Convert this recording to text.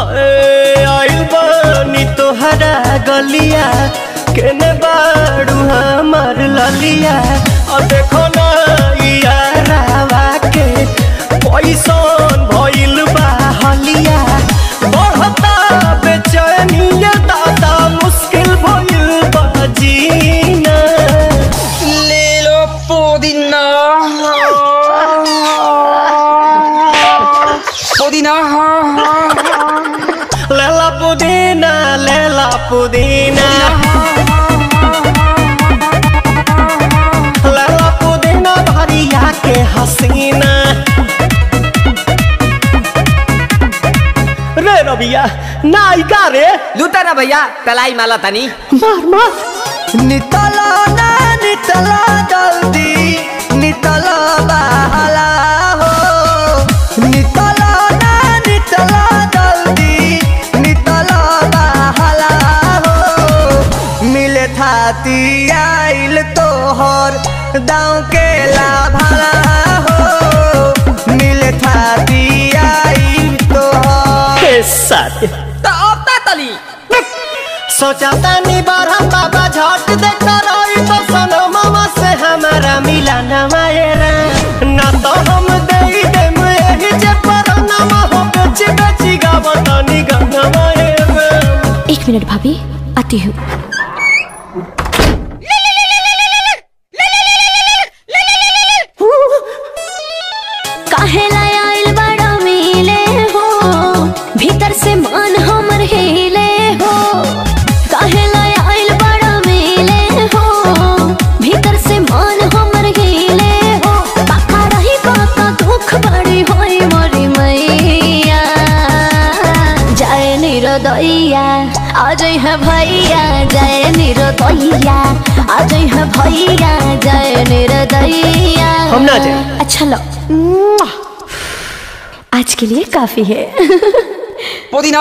आइल बानी तोहरा गलिया केने बाड़ू हमार ललिया। और देखो ना यारावा के पैसन भइल बा हलिया। बढ़ता बेचैनिया दादा मुश्किल भइल बा जीना। ले लो पुदीना पुदीना लेला पुदीना लेला पुदीना लेला पुदीना भरिया के हसीना। रे रबिया नायिका रे लूटा ना भैया तलाई माला तनी मार मार। नितला ना नितला जल्दी नितला बहला हो। नितला ना नितला जल्दी नितला बहला हो। मिले थाती आइल तोहर दाँव के लाभाला हो। मिले थाती आइल तोहर साथ तो अब तली सोचा तानी बरहम बाबा झट देखता रही तो सनमवा से हमारा मिला ना मायरा। ना तो हम देई देम एही जे परनमा हो बेची बेची गावतानी गाना मायरा। एक मिनट भाभी आती हूँ। काहे लाय आइल बड़ा मिले हो भीतर से मान हमर हिले हो। काहे लाय आइल बड़ा मिले हो भीतर से मान हमर हिले हो। बाका रही बाका दुख बड़ी होई मोरी मैया। जाए निरदैया आ जाई है भैया। जाए निरदैया आ जाई है भैया। जाए निरदैया हम ना जाए। अच्छा लो आज के लिए काफी है। पुदीना।